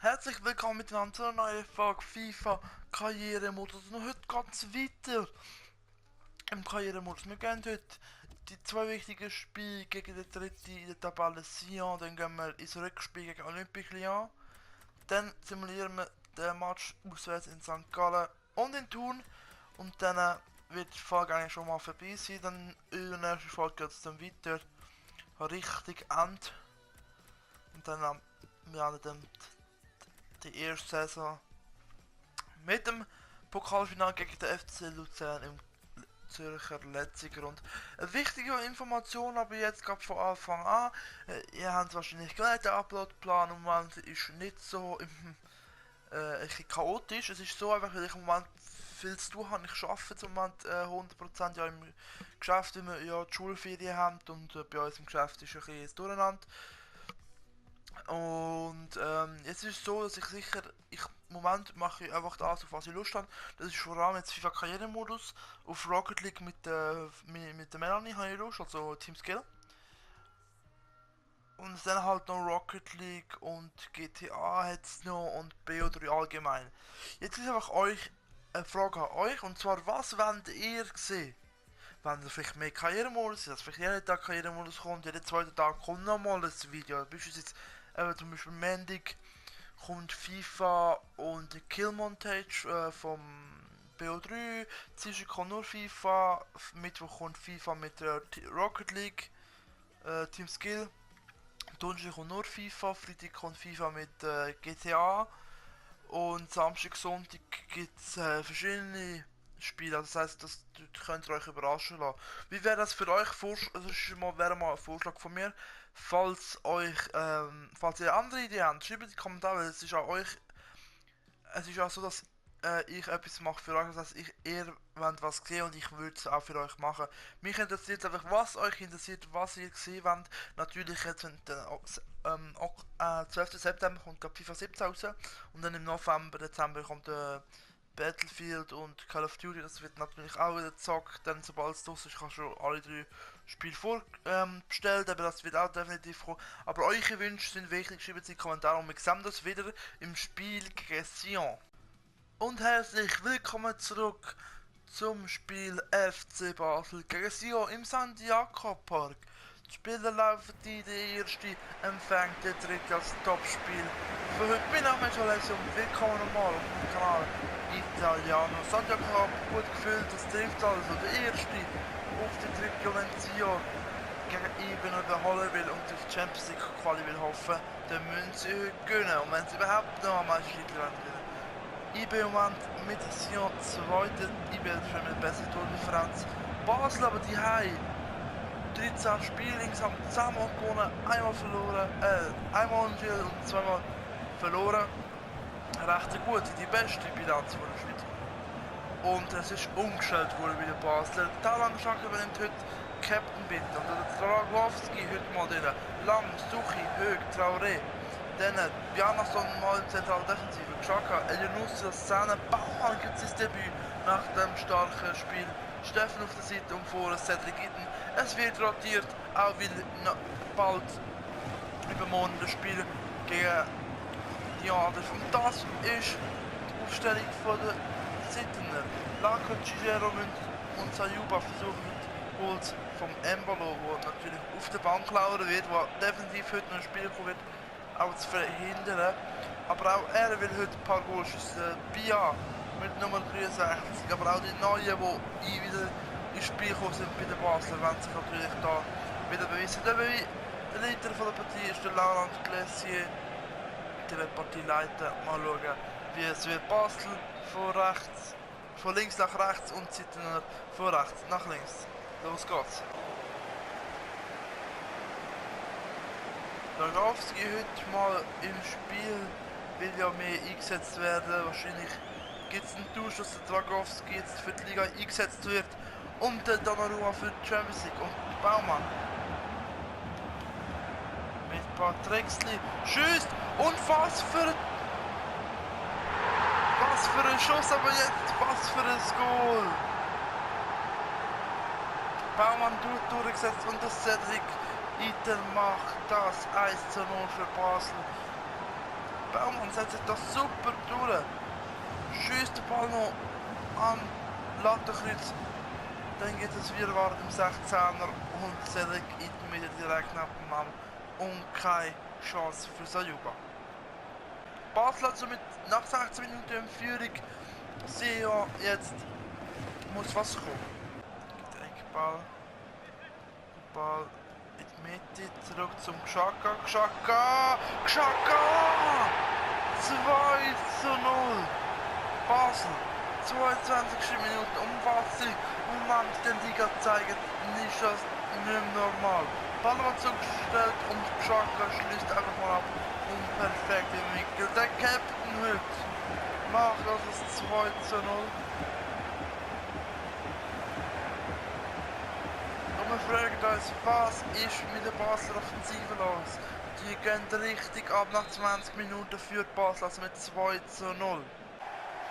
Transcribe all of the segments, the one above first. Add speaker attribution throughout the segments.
Speaker 1: Herzlich willkommen miteinander zu einer neuen Folge FIFA Karrieremodus. Und heute geht es weiter im Karrieremodus. Wir gehen heute die zwei wichtigen Spiele gegen den dritten in der Tabelle Sion. Dann gehen wir ins Rückspiel gegen Olympique Lyon. Dann simulieren wir den Match auswärts in St. Gallen und in Thun. Und dann wird die Folge eigentlich schon mal vorbei sein. Dann in der nächsten Folge geht es dann weiter richtig End. Und dann wir dann die erste Saison mit dem Pokalfinale gegen den FC Luzern im Zürcher Letziger. Und eine wichtige Information aber jetzt gerade von Anfang an, ihr habt wahrscheinlich gehört, der Uploadplan im Moment ist nicht so chaotisch. Es ist so einfach, weil ich im Moment viel zu tun habe. Ich arbeite im Moment 100% ja im Geschäft, weil wir ja die Schulferien haben und bei uns im Geschäft ist ein bisschen das Durcheinander. Und jetzt ist es so, dass im Moment mache ich einfach das, auf was ich Lust habe. Das ist vor allem jetzt FIFA Karrieremodus. Auf Rocket League mit der Melanie habe ich Lust, also Team Skill. Und dann halt noch Rocket League und GTA hat es noch und BO3 allgemein. Jetzt ist einfach eine Frage an euch, und zwar, was wollt ihr sehen? Wenn ihr vielleicht mehr Karrieremodus, dass vielleicht jeden Tag Karrieremodus kommt, jeden zweiten Tag kommt nochmal ein Video. Beispielsweise zum Beispiel Montag kommt FIFA und die Kill Montage vom BO3, Dienstag kommt nur FIFA, Mittwoch kommt FIFA mit Rocket League, Team Skill, Donnerstag kommt nur FIFA, Freitag kommt FIFA mit GTA und Samstag, Sonntag gibt es verschiedene Spiele, also das heisst, das könnt ihr euch überraschen lassen. Wie wäre das für euch? Wäre mal ein Vorschlag von mir. Falls ihr andere Ideen habt, schreibt in die Kommentare, weil es ist auch so, dass ich etwas mache für euch, das heisst, ihr wollt was sehen und ich würde es auch für euch machen. Mich interessiert einfach, was euch interessiert, was ihr sehen wollt. Natürlich jetzt, wenn der 12. September kommt FIFA 17 raus und dann im November, Dezember kommt Battlefield und Call of Duty, das wird natürlich auch wieder gezockt, dann sobald es draus ist, kannst du alle 3 Spiele vorbestellen, aber das wird auch definitiv kommen. Aber eure Wünsche sind wichtig, schreibt es in die Kommentare und wir sehen das wieder im Spiel gegen Sion. Und herzlich willkommen zurück zum Spiel FC Basel gegen Sion im Santiago Park. Die Spieler laufen ein, der erste empfängt der dritte als Topspiel für heute. Mein Name ist Alessio und willkommen nochmal auf dem Kanal Italiano. Santiago Park gut gefüllt, das trifft also der erste auf die dritte, wenn Sion gegen Iben überholen will und auf die Champions League Quali will hoffen, dann müssen sie heute gewinnen. Und wenn sie überhaupt noch am Meistertitel gewinnen. IB im Moment mit Sion zweiter, IB für eine bessere Tordifferenz. Basel aber die Hai 13 Spiele insgesamt, 10 Mal gewonnen, einmal verloren, einmal unentschieden und 2 Mal verloren. Recht gut, die beste Bilanz von der Schweiz. Und es ist umgestellt worden bei den Basler. Talang Schaka übernimmt heute Captain Bind und der Dragowski heute mal drin. Lang, Suchi, Hög, Traoré. Dann Bjarnason mal im zentralen Defensive. Xhaka, Elionussi, Szene, Baumann gibt sein Debüt nach dem starken Spiel. Steffen auf der Seite und vorne Cedric Itten. Es wird rotiert, auch weil bald übermorgen das Spiel gegen die anderen. Und das ist die Aufstellung von der Sittener. Laco, Cigero und Sayuba versuchen Goals vom Embolo, der natürlich auf der Bank lauern wird, der definitiv heute noch ein Spiel kommen wird, auch zu verhindern. Aber auch er will heute ein paar Goals schiessen. Bia mit Nummer 63, aber auch die Neuen, die wieder ins Spiel gekommen sind bei den Basler, werden sich natürlich da wieder beweisen. Der Leiter von der Partie ist der Laurent Glessier. Der Partieleiter. Mal schauen, wie es wird. Basel von links nach rechts und Zittener von rechts nach links. Los geht's. Dragowski heute mal im Spiel will ja mehr eingesetzt werden. Wahrscheinlich gibt es einen Tausch, dass der Dragowski jetzt für die Liga eingesetzt wird und der Donnarumma für die Champions League und Baumann. Mit ein paar Drechsli schießt und was für ein Schuss, aber jetzt was für ein Goal. Baumann durchgesetzt und der Cedric Itten macht das 1:0 für Basel. Baumann setzt sich das super durch. Schießt den Ball noch am Lattenkreuz. Dann geht es wieder warten im 16er und Selek in die Mitte direkt nach dem Mann. Und keine Chance für Sajuba. Basel also nach 16 Minuten in Führung. Sie ja jetzt muss was kommen. Der Eckball. Der Ball in die Mitte. Zurück zum Xhaka. Xhaka! 2:0. Basel. 22. Minute um was sie im Moment der Liga zeigen, ist das nicht mehr normal. Ball wird zugestellt und Xhaka schließt einfach mal ab und perfekt im Winkel. Der Captain heute macht das 2:0. Und wir fragen uns, was ist mit der Basler Offensive los? Die gehen richtig ab nach 20 Minuten für Basel, also mit 2:0.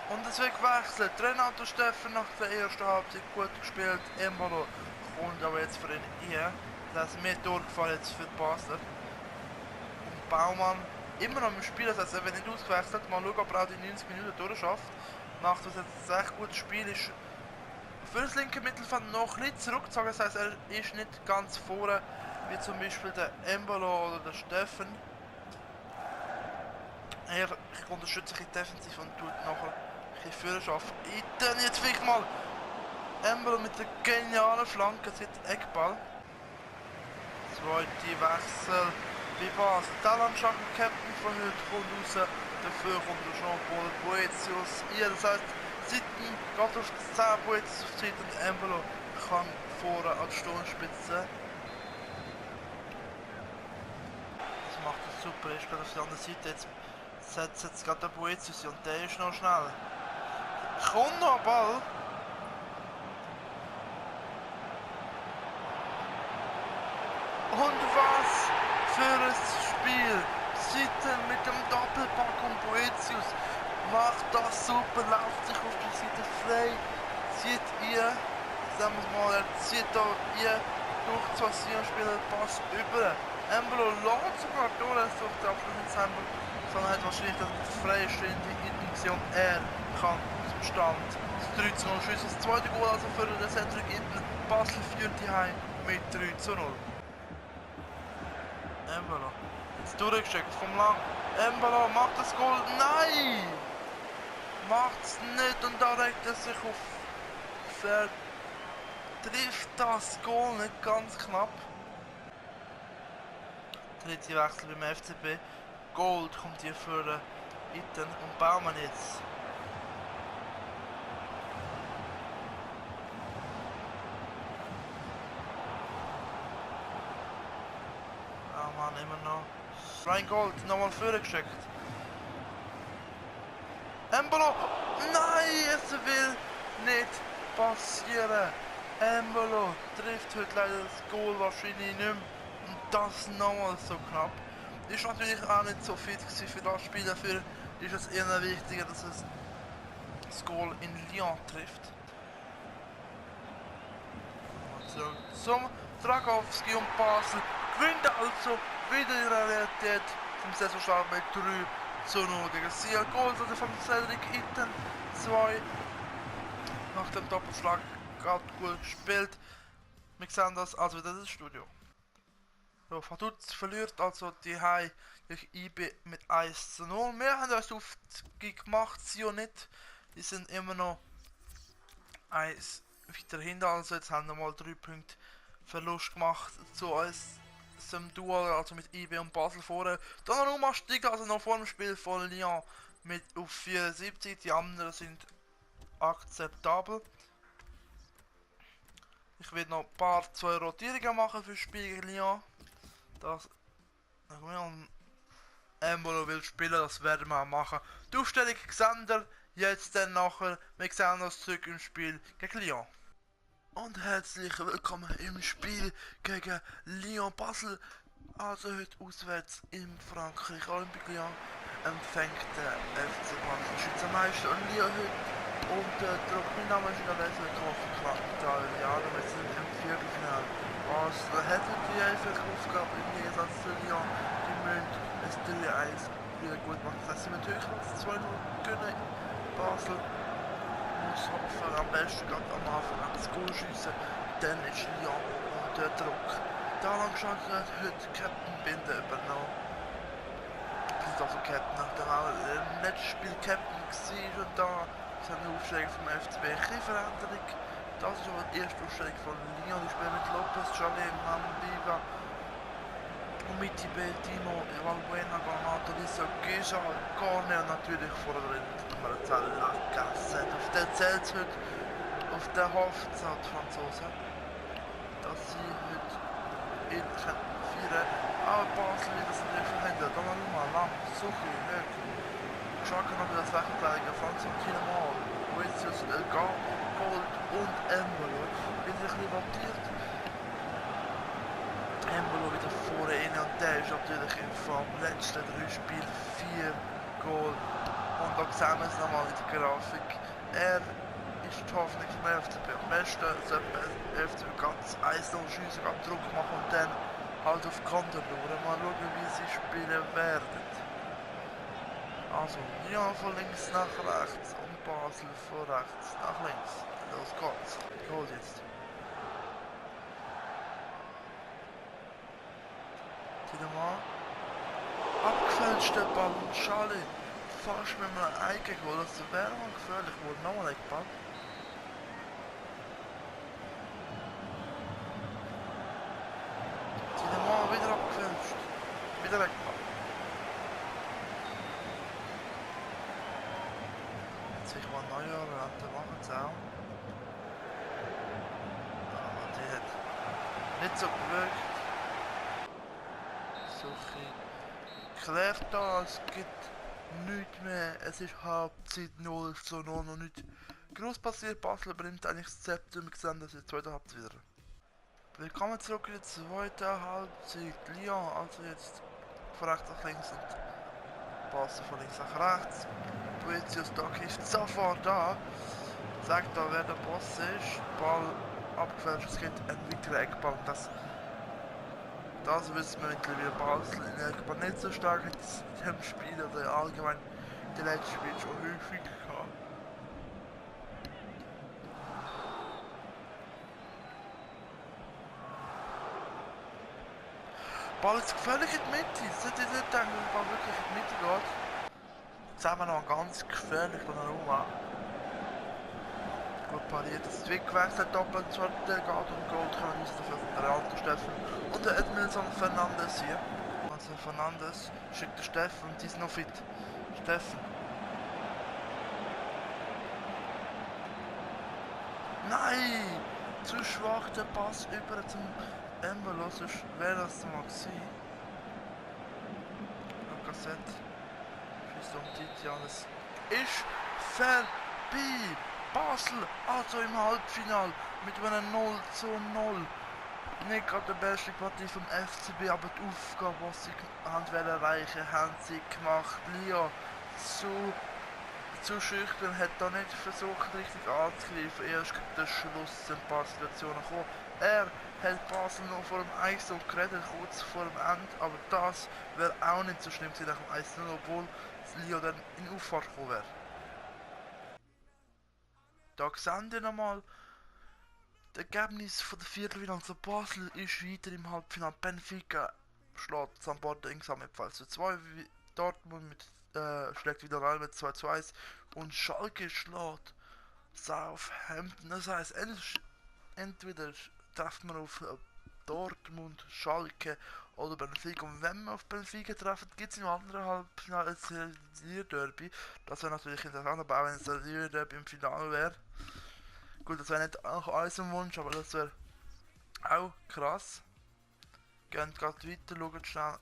Speaker 1: Und es wird gewechselt. Renato Steffen nach der ersten Halbzeit gut gespielt. Embolo kommt aber jetzt für ihn ein. Das ist mehr durchgefallen jetzt für die Basler. Und Baumann immer noch im Spiel, das heißt, er wird nicht ausgewechselt. Mal schauen, ob er auch die 90 Minuten durchschafft. Macht das jetzt ein echt gutes Spiel. Ist für das linke Mittelfeld noch nicht zurückgezogen. Das heißt, er ist nicht ganz vorne, wie zum Beispiel der Embolo oder der Steffen. Er unterstützt sich defensiv und tut nachher ein Führerschaft. Jetzt vielleicht mal Embolo mit der genialen Flanke, sieht Eckball. Zweite Wechsel bei Basel. Talan Xhaka, Captain von heute, kommt raus. Dafür kommt der Jean-Paul Boetius. Das heißt, Seiten geht auf die 10, Boetius auf die Seite und Embolo kann vorne an die Sturmspitze. Das macht er super. Er spielt auf der anderen Seite. Jetzt setzt jetzt gerade der Boetius und der ist noch schnell. Kommt noch ein Ball. Und was für ein Spiel! Seiten mit dem Doppelpack und Boetius macht das super, läuft sich auf die Seite frei, zieht ihr, sagen wir mal, er zieht da ihr durch zwei Spieler, Pass über. Embolo lädt sogar durch, er sucht den Abschluss mit Sembel, sondern hat wahrscheinlich das freie stehende Intention, er kann zum Stand das 3:0 schiessen. Das zweite Goal also für den Cedric Itten. Basel führt die Heim mit 3:0. Embolo, jetzt durchgesteckt vom Lang. Embolo macht das Goal. Nein! Macht's nicht und da regt er sich auf. Trifft das Goal nicht ganz knapp. Dritte Wechsel beim FCB. Gold kommt hier für Itten und Baumann jetzt. Baumann immer noch. Ryan Gold nochmal vorgesteckt. Embolo! Nein, es will nicht passieren. Embolo trifft heute leider das Goal wahrscheinlich nicht mehr. Und das nochmal so knapp. Ist natürlich auch nicht so fit für das Spiel. Dafür ist es eher wichtiger, dass es das Goal in Lyon trifft. Zurück zum Dragowski und Basel. Gewinnt also wieder in der Realität zum Saisonstart mit 3:0 gegen Sia. Goals also von Cedric Itten 2. Nach dem Doppelschlag gerade gut gespielt. Wir sehen das also wieder das Studio. So, Vaduz verliert also die Hai durch IB mit 1:0. Wir haben das auf die gemacht, sie auch nicht. Die sind immer noch 1 weiter hinter, also jetzt haben wir mal 3 Punkte Verlust gemacht zu uns. Zum Duell, also mit IB und Basel vorher. Donnarumma stieg also noch vor dem Spiel von Lyon mit auf 74, die anderen sind akzeptabel. Ich werde noch ein paar 2 Rotierungen machen für das Spiel gegen Lyon. Das Embolo will spielen, das werden wir machen. Die Aufstellung Xander, jetzt dann nachher, wir sehen uns zurück im Spiel gegen Lyon. Und herzlich willkommen im Spiel gegen Lyon Basel. Also heute auswärts in Frankreich. Olympique Lyon empfängt der FC Basel Schweizer Meister und Lyon heute. Und der Druckname ist in der Welt getroffen, knapp Italien. Wir sind im Viertelfinale. Basel hätte die einfache Aufgabe im Gegensatz zu Lyon. Die müssen es 3:1 wieder gut machen. Das heißt, sie mit höchstens 2-0 gönnen. Basel muss hoffen, am besten gerade am Anfang das Goal schiessen. Dann ist Lyon unter Druck. Da lang geschaut hat heute Captain Binde übernommen. Das ist also Captain, nachdem auch im letzten Spiel Captain war und da ist eine Aufstellung vom FCB ein bisschen Veränderung. Das ist aber die erste Aufstellung von Lyon. Die spielen mit Lopez, Jalem, Mambiva, Umiti, Timo, Valbuena, Granato, Lisa, Geja, Corne und natürlich vorne Nummer 10 Lacazette. Auf der zählt es heute, auf der hofft es die Franzosen, dass sie heute in feiern. Aber Basel wird das natürlich verhindert. Dann nochmal Lam, Suchi, Höck, Schaka noch wieder das Wegleigen, Franz und Kinemal, Boetius, Gold und Embolo. Bin ich ein bisschen rotiert. Embolo wieder vorne in und der ist natürlich vom letzten 3 Spielen 4 Goal. Und da sehen wir es nochmal in der Grafik. Er ist die Hoffnung vom FCB. Am besten sollte der FCB ganz 1-0 schiessen, ganz Druck machen und dann halt auf Konter schauen. Mal schauen, wie sie spielen werden. Also, Lyon von links nach rechts und Basel von rechts nach links. Los geht's. Goal jetzt. Mal abgefälschter Ball und Schale fast mit einem Eigengoal, das wäre mal gefährlich geworden. Nochmal ein Ball. Mal wieder abgefälscht. Wieder weg Ball. Jetzt will ich mal eine neue Variante machen, es auch. Aber die hat nicht so gewirkt. Klärt da, es gibt nichts mehr, es ist Halbzeit 0-0 noch nicht groß passiert. Basel übernimmt eigentlich das Zepter, wir sehen das in der zweiten Halbzeit wieder. Willkommen zurück in der zweiten Halbzeit. Lyon, also jetzt von rechts nach links und Basel von links nach rechts. Boetius Dock ist sofort da, sagt da wer der Boss ist, Ball abgefälscht, es gibt einen weiteren Eckball und das wissen wir mittlerweile. Basel in der Eckbahn nicht so stark in diesem Spiel oder allgemein die letzten Spiele schon häufig gehabt. Ball ist völlig in die Mitte. Das hätte ich nicht gedacht, dass der Ball wirklich in die Mitte geht. Jetzt haben wir noch ganz gefährlich von Roma. Gut pariert, das ist weggewechselt, doppelt zu der geht und Gold können wir dafür von der alten Steffen und der Edmilson Fernandes hier. Also Fernandes schickt der Steffen und die ist noch fit. Steffen. Nein! Zu schwach der Pass über zum Embolo, sonst wäre das mal gewesen. Lacazette. Schießt um Titi, alles ist vorbei! Basel, also im Halbfinale mit einem 0-0. Nicht gerade die beste Partie vom FCB, aber die Aufgabe, die sie haben erreichen, haben sie gemacht. Lyon zu schüchtern, hat da nicht versucht richtig anzugreifen. Erst gegen den Schluss sind ein paar Situationen gekommen. Er hat Basel noch vor dem 1 geredet, kurz vor dem Ende, aber das wäre auch nicht so schlimm gewesen nach dem 1-0, obwohl Lyon dann in Auffahrt gekommen wäre. Da sehen wir nochmal das Ergebnis von der Viertelfinale. Also Basel ist weiter im Halbfinale. Benfica schlägt St. Porto insgesamt mit 2-2. Dortmund schlägt wieder Real mit 2-1. Und Schalke schlägt Southampton. Das heisst, entweder trifft man auf Dortmund, Schalke oder Benfica. Und wenn wir auf Benfica treffen, gibt es im anderen Halbfinale ein Derby. Das wäre natürlich interessant, aber auch wenn es ein Derby im Finale wäre. Gut, das wäre nicht auch unser Wunsch, aber das wäre auch krass. Gehen gerade weiter, schauen schnell.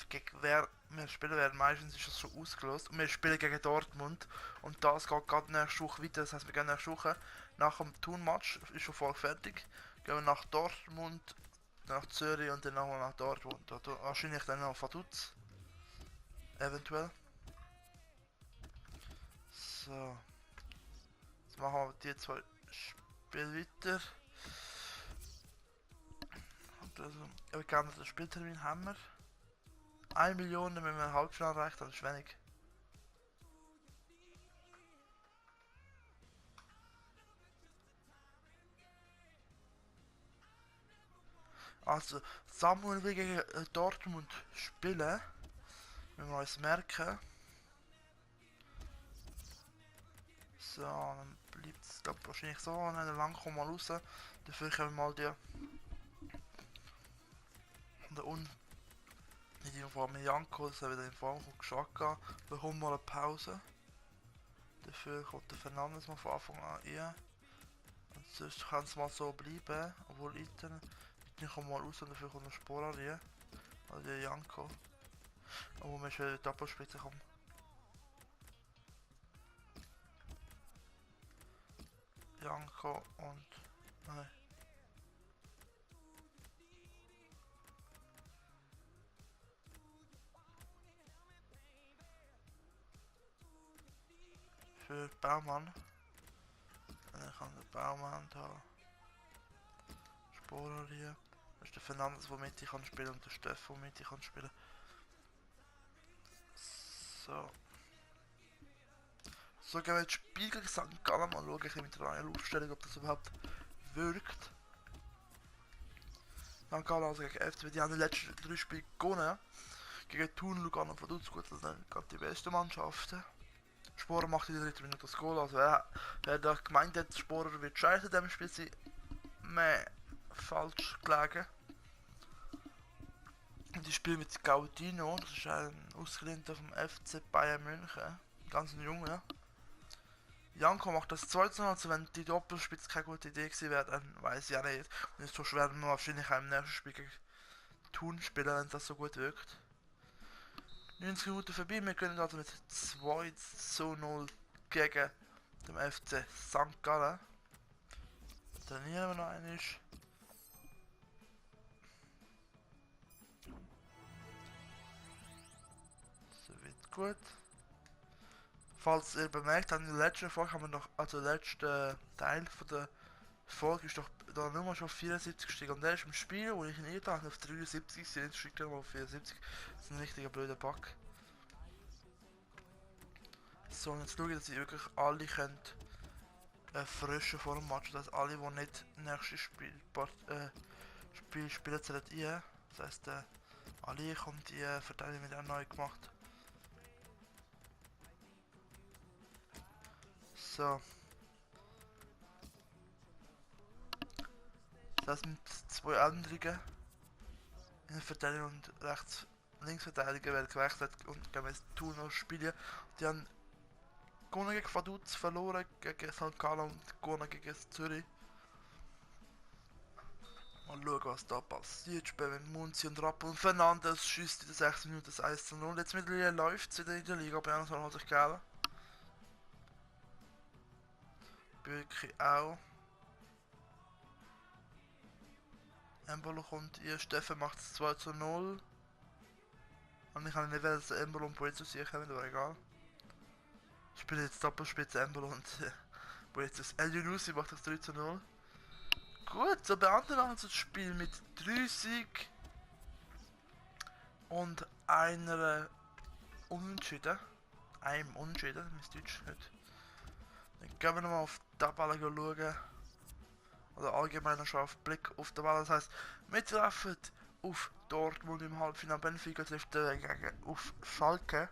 Speaker 1: Gegen wer wir spielen werden, meistens ist das schon ausgelöst. Und wir spielen gegen Dortmund. Und das geht gerade nächste Woche weiter. Das heisst, wir gehen nächste Woche nach dem Thun-Match, ist schon voll fertig. Gehen wir nach Dortmund, nach Zürich und dann nochmal nach Dortmund. Oder wahrscheinlich dann noch Vaduz. Eventuell. So. Jetzt machen wir die zwei Spiele weiter. Und also, wir kennen den Spieltermin haben wir. 1 Million, wenn man ein Halbfinale erreicht, das ist wenig. Also, Samuel will gegen Dortmund spielen. Wenn wir uns merken. So, dann bleibt es wahrscheinlich so. Dann lang kommen wir mal raus. Dafür können wir mal die. Da unten. Nicht in Form mit Janko, das wieder in Form von Geschaka. Bekommen wir eine Pause. Dafür kommt der Fernandes mal von Anfang an rein. Und sonst kann es mal so bleiben. Obwohl ich komme mal raus und dafür kommt ein Sporer rein. Also der Janko. Obwohl wir schon in die Doppelspitze kommen. Janko und. Nein. Für Baumann. Und dann kann der Baumann da. Sporer hier. Das ist der Fernandes, der Mitte kann spielen und der Steff, der Mitte kann spielen. So. So gehen wir jetzt Spiel gegen St. Gallen mal schauen, ich mit der Aufstellung, ob das überhaupt wirkt. St. Gallen also gegen FCB, die haben die letzten 3 Spiele gewonnen. Gegen Thun, Lugano und Vaduz, gut, das sind gerade die besten Mannschaften. Sporer macht in der 3. Minute das Goal, also wer da gemeint hat, Sporer wird scheiße in diesem Spiel sein, falsch gelegen. Die spielen mit Gaudino, das ist ein Ausgelehnter vom FC Bayern München, ganz ein Junge. Janko macht das 2-0, also wenn die Doppelspitze keine gute Idee gewesen wäre, dann weiß ich auch nicht. Und jetzt so schwer wir wahrscheinlich auch im nächsten Spiel gegen Thun spielen, wenn das so gut wirkt. 90 Minuten vorbei, wir können also mit 2-0 gegen den FC St. Gallen. Trainieren wir noch einmal. So wird gut. Falls ihr bemerkt habt, in der letzten Folge haben wir noch, also der letzte Teil von der Folge ist doch da nur mal schon auf 74 gestiegen und der ist im Spiel, wo ich ihn nicht habe, auf 73 sind, jetzt steigt er mal auf 74. Das ist ein richtiger blöder Bug. So, und jetzt schaue ich, dass ich wirklich alle könnt frischen vor dem Match, dass alle, die nicht nächstes Spiel spielen, zählen ein. Das heisst, alle kommt die Verteidigung wieder neu gemacht. So. Das sind 2 Änderungen in der Verteidigung und Linksverteidiger werden gewechselt und gehen jetzt Thun spielen. Die haben gewonnen gegen Vaduz, verloren gegen St. Gallen und gewonnen gegen Zürich. Mal schauen, was da passiert. Spielen mit Munzi und Rapp und Fernandes schießt in der 6 Minuten das 1-0. Jetzt mittlerweile läuft es wieder in der Liga, aber Janis hat sich gegeben. Bürki auch. Embolo kommt ihr, Steffen macht es 2-0. Und ich kann nicht wählen, dass Embolo und Poezo sicher kommen, aber egal. Ich spiele jetzt Doppelspitze Embolo und Poezo. El Yunusi macht das 3-0. Gut, so beenden wir das Spiel mit 3 Sieg und einer Unentschieden. Einem Unentschieden, mein Deutsch nicht. Dann gehen wir nochmal auf die Tabelle schauen. Oder allgemein schon auf Blick auf die Tabelle. Das heisst, wir treffen auf Dortmund im Halbfinale. Benfica trifft gegen auf Schalke.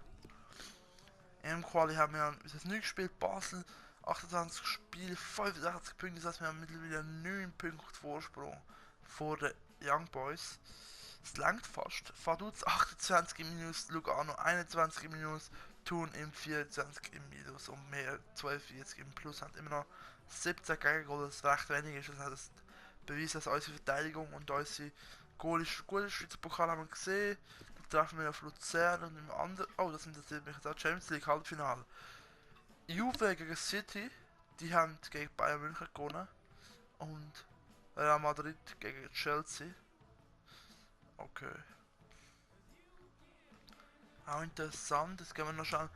Speaker 1: Im Quali haben wir unser neues Spiel Basel. 28 Spiele, 65 Punkte, das heißt wir haben mittlerweile 9 Punkte Vorsprung vor den Young Boys. Es langt fast. Vaduz 28 im Minus, Lugano 21 im Minus, Thun im 24 im Minus und mehr 42 im Plus haben immer noch 17 Gegengol, das recht wenig ist. Das heißt, das beweist, dass unsere Verteidigung und unsere Goal ist gut. Das Schweizer Pokal haben wir gesehen. Da treffen wir auf Luzern und im anderen. Oh, das interessiert mich jetzt auch. Champions League Halbfinale. Juve gegen City, die haben gegen Bayern München gewonnen. Und Real Madrid gegen Chelsea. Okay. Auch interessant, jetzt gehen wir noch schnell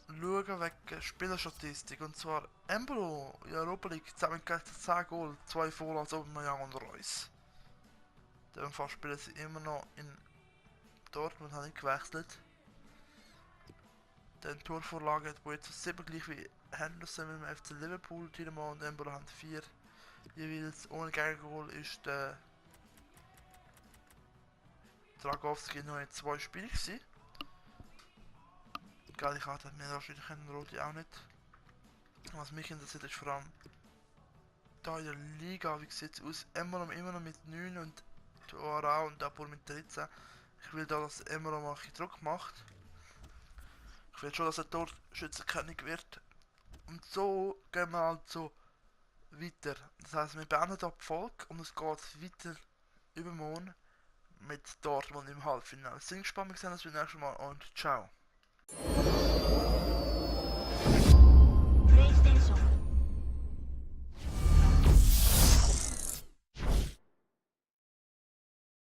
Speaker 1: schauen wegen Spielerstatistik. Und zwar Embolo in Europa League zusammen gegen 10 Goal, 2 Vorlagen als Aubameyang und Reus. In dem Fall spielen sie immer noch in Dortmund habe ich gewechselt. Dann Torvorlage hat wo jetzt 7 gleich wie Henderson mit dem FC Liverpool, Dynamo und Embolo haben 4 jeweils. Ohne Gegengoal ist der Dragowski noch in 2 Spielen gewesen. Geile Karte hat mir wahrscheinlich eine rote auch nicht. Was mich interessiert ist vor allem da in der Liga, wie sieht es aus? Embolo immer noch mit 9 und Tuara und Dapur mit 13. Ich will da, dass Embolo mal ein Druck macht. Ich will schon, dass er Torschützenkönig wird. Und so gehen wir halt so weiter. Das heisst, wir beenden die Folge und es geht weiter übermorgen mit Dortmund im Halbfinale. Sind gespannt, wir sehen uns beim nächsten Mal und ciao.